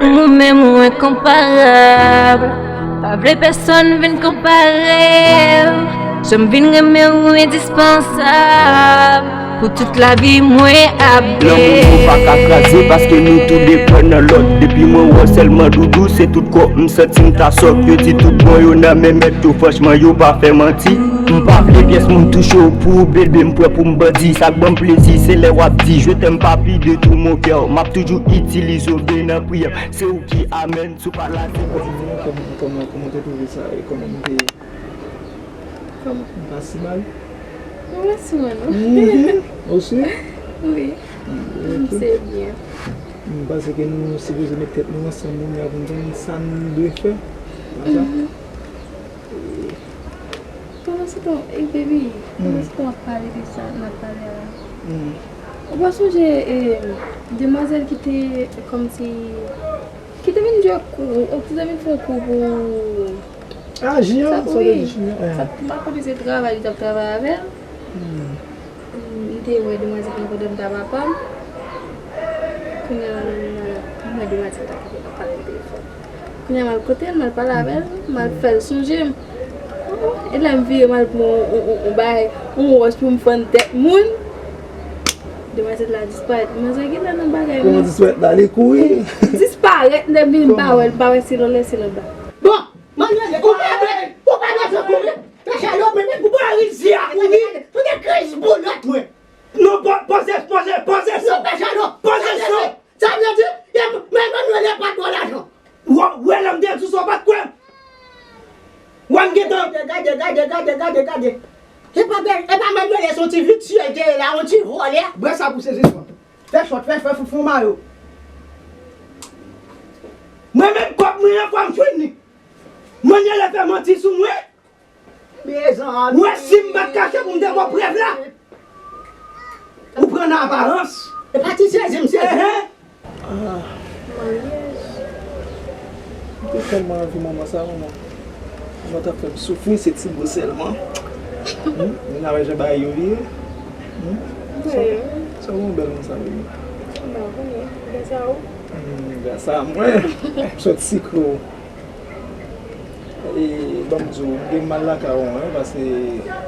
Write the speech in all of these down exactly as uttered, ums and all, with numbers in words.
Ou menm ou enkonparab. Pa vle pèsonn vin konpare w. Jan m vin renmen ou endispansab. Pou tout lavi mwen ap Lanmou nou pa ka kraze paske nou tou de kwè nan lòt. Depi mwen wè w sèlman doudou, se tout kò m santi m ta sòk. Yo di tout bon yo nan men mèt yo, franchman yo pa fè manti. M pa vle pyès moun touche w pou ou bebe, m prè pou m bandi. Sa k ban m plezi se lè w ap di je t'aime papi de tout mon cœur. M ap toujou itilize w byen nan priyè m. Se ou ki amèn, si w pa la se kòm. Kòman, kòman, kòman w te twouve sa? E kòman m te Kòman? M pa si mal. Mèsi mwen non. Mhm. Ou si? Wi. Mm, ok. Se byen. M panse ke nou sipoze met tèt nou ansanm kounye a pou n konn sa n dwe fè. Pa sa? Mhm. Pandan se tan, e baby, pandan se tan w ap pale de sa, n ap pale a. Mm. Ou pa sonje, e, demwazèl ki te kòmsi, ki te vin jwe kou, ki te vin fè yon kou pou Aji an, sa w te di, Junior? Sa, m pa konn si se travay li t ap travay avè l. Hmm. M te wè demwazèl lan pandan m t ap aprann. Kounye a, m wè demwazèl la ki te ap pale nan telefòn. Kounye a, m al kote l, m al pale avè l, m al fè l sonje m. E lè m vire, m al pran yon, yon, yon, yon bagay, yon wòch pou m fann tèt moun. Demwazèl la disparèt. Demwazèl gentan nan bagay, wi. Kòman disparèt la? Li kouri? Disparèt, m te vin, m pa wè l, m pa wè si l anlè, si l anba. Bon, Manuel, ou pa dwe, ou pa dwe fè kouri. Fè chalo, men, men, pou pa rizi a kouri. Tande kriz boulèt, mwen. Non, po-, poze, poze, poze son. Non, fè chalo. Poze son. Sa vle di, e, men Manuel e pa t ba w lajan. Wè, wè, lè m te di w sa, w pa t kwè m. Wè m gentan. Gade, gade, gade, gade, gade, gade. E pa bèl, e pa Manuel, se yon ti vityè l te ye la, yon ti vòlè. Bwè sa pou sezi swa. Fè chòt, fè, fè, fè, fè mayo. Mwen menm kòb mwen an fò m jwenn li. Mwen genlè fè manti sou mwen. Mezanmi. Ou wè si m pa t kache pou m te ba w prèv la. Ou pran nan aparans. E pa ti sezi m sezi. Enhen. Ah. M te tèlman anvi moman sa, manman. Manman t ap fè m soufri, se ti bo sèlman. Hmm? Ou wè jan bagay yo vire. Hmm? Sa, sa yon bèl moun sa, baby. M pa konnen. Gras a ou. Hmm, gras a mwen. M sot siklo. E, ban m di w, m gen mal lakay ou, wi, paske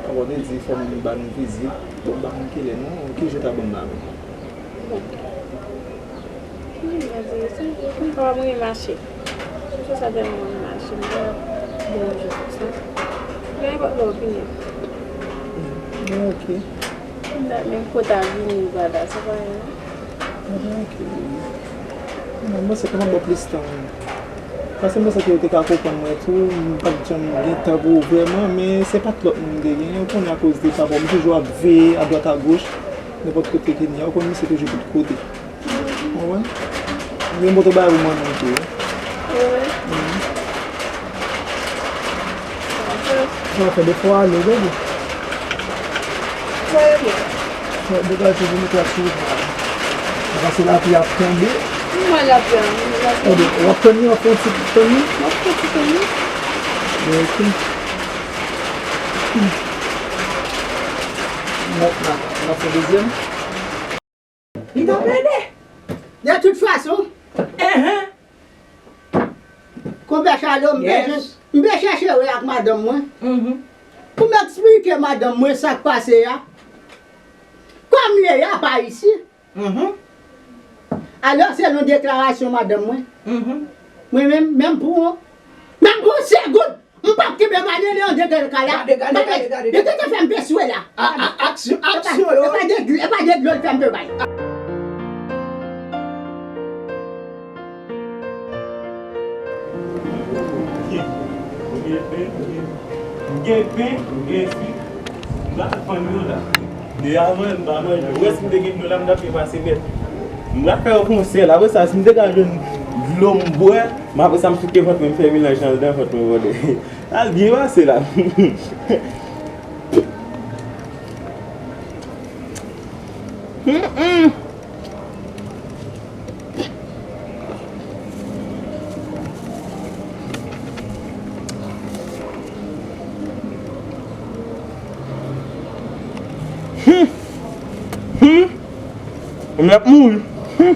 papa w te di fò m ba nou vizit. Bon, m pa konn kilè non, ki jou w ta ban m la menm? Bon. Ki jou m ta di, se, m pa renmen mache. Se sa tèlman renmen mache, m pa bon jou konsa. Men nenpòt lè w vini. Bon, ok. M pa menm kote a vini, bada, se pa yon. Ah, ok. Non, mwen se kòman ba w plis tan. Paske mwen santi yo te ka konprann mwen tou, m pa t janm gen tan pou ou vrèman, men se pa t lòt moun m te gen, ou konnen akoz de papa w, m toujou ap veye adwat agoch, nenpòt kote ke n ye a, ou konn misye toujou tout kote. Ou konprann? M gen moto bagay pou mwen menm tou, wi. Wi. Mhm. Sa fè de fwa ale, gade. Sa e byen. Fò degaje pou nou ka sou wout la. Paske lapli ap tonbe. M wè lapli a, m wè lapli a. Gade, w ap tann li, w ap fè yon ti tann li. M ap fè ti tann li. Ok. Mèt la, n ap fè dezyèm. Li t ap ede. De tout fason. Enhen. Konpè Chalo, m te, yes, jwenn, m te chèche wè ak madanm mwen. Mhm. Pou m eksplike madanm mwen sa k pase a. Kòm li ye a pa isi. Mhm. Alò, selon deklarasyon madanm mwen, mhm, mwen menm, menm pou, menm pou yon segonn, m p ap kenbe Madelin an dedan kay la. Gade, gade, gade, gade. Yo te fè m beswe la. A, a, aksyon, aksyon yo. E pa de, e pa de dlo l fè m pe bay. M gen pen, m gen, m gen pen, m gen fik. M pa vann yo la. Deja mwen, m pa manje. Ou wè si m te gen dlo la, m t ap byen pase mèt. M pral fè yo konsèy la. Apre sa, si m te ka jwenn dlo m bwè, m apre sa m souke vant mwen, m fè melanj anndan vant mwen, brother. Al byen pase la. Mm, mm. Hmm. Hmm. M ap mouri. Hmm.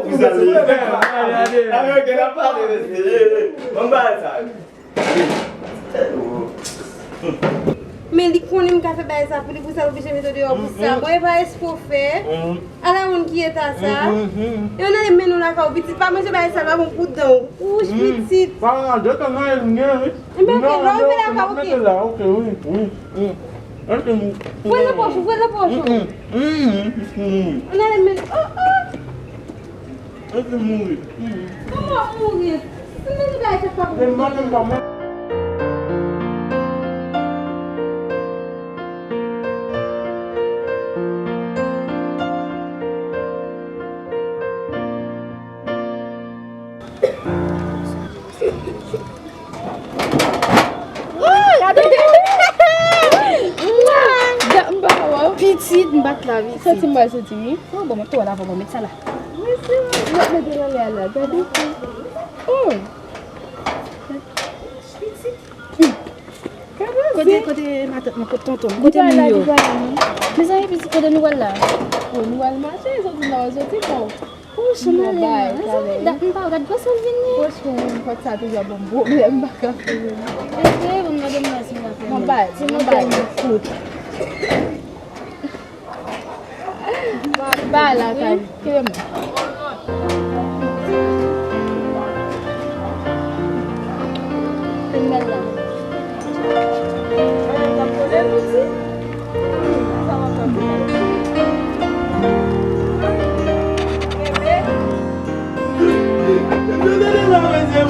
Ou sa li. Avèk gen ap pale, mesye. Ban m bagay sa. Men li konnen m ka fè bagay sa pou li, pou sa l oblije mete w deyò pou sa. Mwen e pa èske w fè. Ala moun ki eta sa. E w nan men nou lakay ou, pitit, pa manje bagay sa, l pa bon pou dan w. Wouch, pitit. Pa rade tan nan el gen, wi. Enben, oke, lè w rive lakay ou, oke. Mete la, oke, wi, wi, wi. Fouye nan pòch ou, fouye nan pòch ou. Ann ale men, oh, oh. Mete mouri. Kòman mouri? Si men bagay sa pa bon. Pitit, m bat la, pitit. Soti m pral soti, wi. Oh, bon, mwen tou al avan, bon, met sa la. Mèsi, wi. Mwen mete nan lè a la, gade. Oh. Pitit. Kote, kote matant mwen, kote tonton m, kote moun yo? Mezanmi, pitit, kote nou pral la? Oh, nou al mache, soti la, soti bon. Poch mwen, mezanmi, dat m pa gad gwo sèl vini. Poch mwen, pòt sa toujou ap ban m pwoblèm, m pa ka fè vini. Eske, bon, mande m la si m ka fè. Mwen bay, mwen bay. Ba la kay. Kite mwen. Fè bèl la.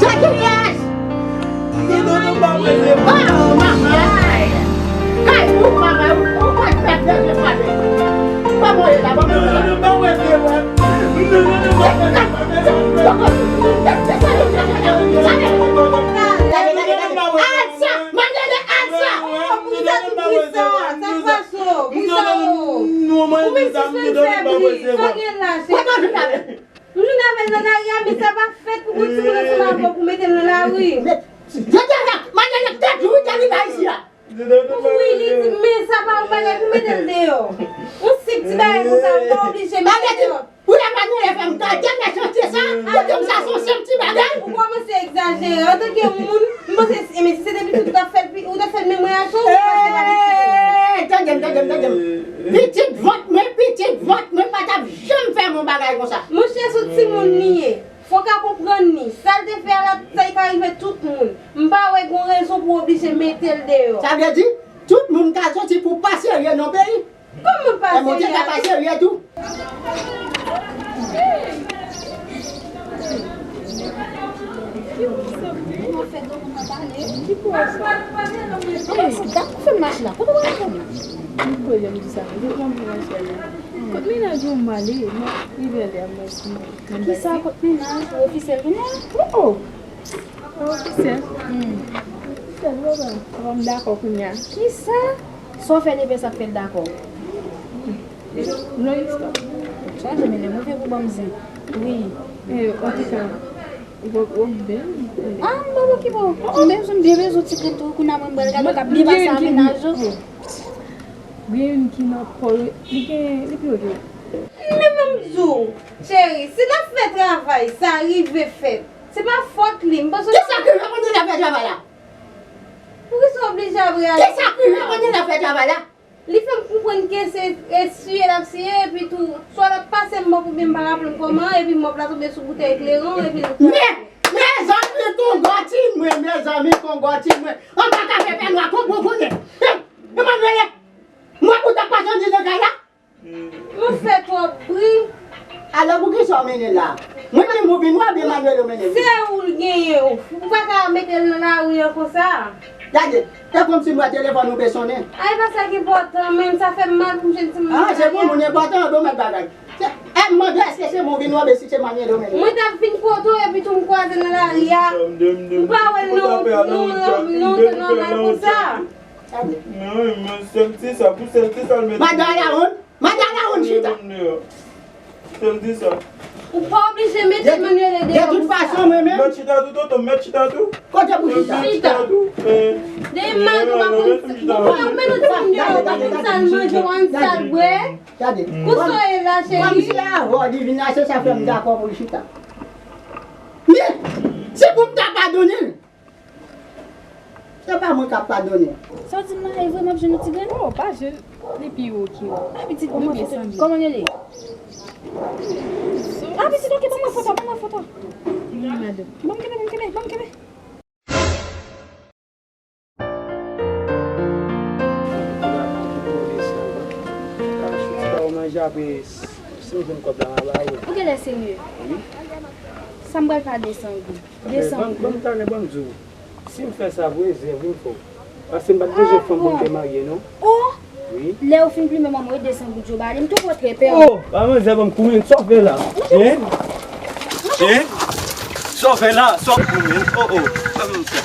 Sa ki yès? Oh, mamay! Kay ou, mamay, ou, ou konn pèp de je pale. Kòman ou ye la? Kòman ou ye la? Gade, gade, gade, gade. Alsa! Mannyè de Alsa! Oh, pou sa, pou sa. Sa k pase w? Pou sa w? Ou menm si fè m fè bri. Sa w gen la, cheri? M jwenn avè l nan lari a, men sa pa fèt pou gon timoun ansanm avè w pou mete l nan lari. Men, jodi a la, mannyè de tèt jou, wi, tèt li la isi a. Wi, li di, men sa pa yon bagay pou mete l deyò. Yon senp ti bagay konsa, ou pa oblije mete l deyò. Ou la pa gen lè fè m gade mechanste sa, ou di m sa se yon senp ti bagay. Ou kòmanse egzajere. Antanke moun, m panse, e, men si se te pitit ou t ap fè l, pi- ou t ap fè l menm reyaksyon, ou te pase pa pitit ou. Hey, tande m, tande m, tande m. Pitit vant mwen, pitit vant mwen pa t ap janm fè m yon bagay konsa. Monchè, se yon timoun li ye. Fò w ka konprann li. Sa l te fè a la, sa li ka rive tout moun. M pa wè gon rezon pou w oblije mete l deyò. Sa vle di, tout moun ka soti pou pa serye nan peyi. Kòman pa serye? E Bondye ka pa serye tou. Ki pou sa? Kòman se dat ou fè m mache la? Kote w al fè m la? Ki koze m di sa? Kote mennaj ou m ale? Mwen rive lè a, mwen si mwen. Kisa kote mennaj ou ofisyèl kounye a? Oh, oh. Ofisyèl. Hmm. Ofisyèl, papa. Papa m dakò kounye a. Kisa? Sa w fè depi sa k fè l dakò? Long istwa. Chanje men lè move pou banm zen. Wi. Eh, antouka, ou pa, ou byen. Ah, m pa okipe w. M bezwen, m byen bezwen ti grenn tou. Kounye a mwen m pral gade w k ap depase a mennaj ou. Gen youn ki nan po, li gen, li pi wo ke w. Men m di w, cheri, si l ap fè travay, sa rive fèt. Se pa fòt li, m panse. Kisa ki rive kounye l ap fè travay la? Poukisa w oblije ap reyaji? Kisa ki rive kounye l ap fè travay la? Li fè m konprann ke se, e, siye l ap siye, epi tou, swa l ap pase mòp oubyen m pa raple m kòman, epi mòp la tonbe sou boutèy kleran, epi l. Men, mezanmi, Kongo timoun, mezanmi, Kongo timoun. An pa ka fè fènwa, Kongo konnen. Hey, Emmanuel, mwen ou t ap pase andidan kay la? Ou fè twòp bri. Alò, poukisa w mennen l la? Mwen ki move nwa, byen Manuel ou mennen l? Se ou l genyen, ou. Ou pa ka mete l nan lari an konsa. Gade, e kòmsi m wè telefòn ou pe sonnen. A, e pa sa ki enpòtan, men sa fè m mal pou m jwenn timoun. Ah, se pou moun enpòtan, bon, mèt bagay. Se, e, m mande èske se move nwa, oubyen si se Manuel ou mennen l? Mwen t ap vin kote w, epi tou m kwaze l nan lari a. M pa wè l nan, nan, nan, nan, nan, konsa. Gade. Men wi, men sèl ti sa, pou sèl ti sa l mete. Madan la honn. Madan la honn chita. Sèl di sa. Ou pa oblije mete Manuel deyò. De tout fason, mwen menm. Mèt chita tou, tonton, mèt chita tou. Kote pou chita? Chita tou. Dèyè m mal, ou pa konn, ou pa konn mete timoun deyò, ou pa konn sa l manje, ou pa konn sa l bwè. Gade. Kòman se ye la, cheri? Kòm se avè w li vin la, se sa fè m dakò pou l chita. Men, se pou m ta padone l. Se pa mwen k ap padone. Sa w di m la, e vre m ap jwenn yon ti grenn? Oh, pa jwenn. Li pi wo ke w. Ah, pitit, ban mwen foto. Kòman l ye? Ah, pitit, ok, ban mwen foto, ban mwen foto. Ban m kenbe, ban m kenbe, ban m kenbe. Ou genlè serye. Wi. Sa m pral pa de san goud. De san goud. Ban m talè, ban m di w. Si m fè sa vre, zen vin fè w. Paske m pa t bezwen fanm pou m te marye, non. Oh! Wi. Lè ou fin plimen manman w, de san goud yo ba li. M tou pran trè pè. Oh! Pa manzè ban m kouri, sa w fè la? Hein? Hein? Sa w fè la? Sa w kouri? Oh, oh. Sa m fè?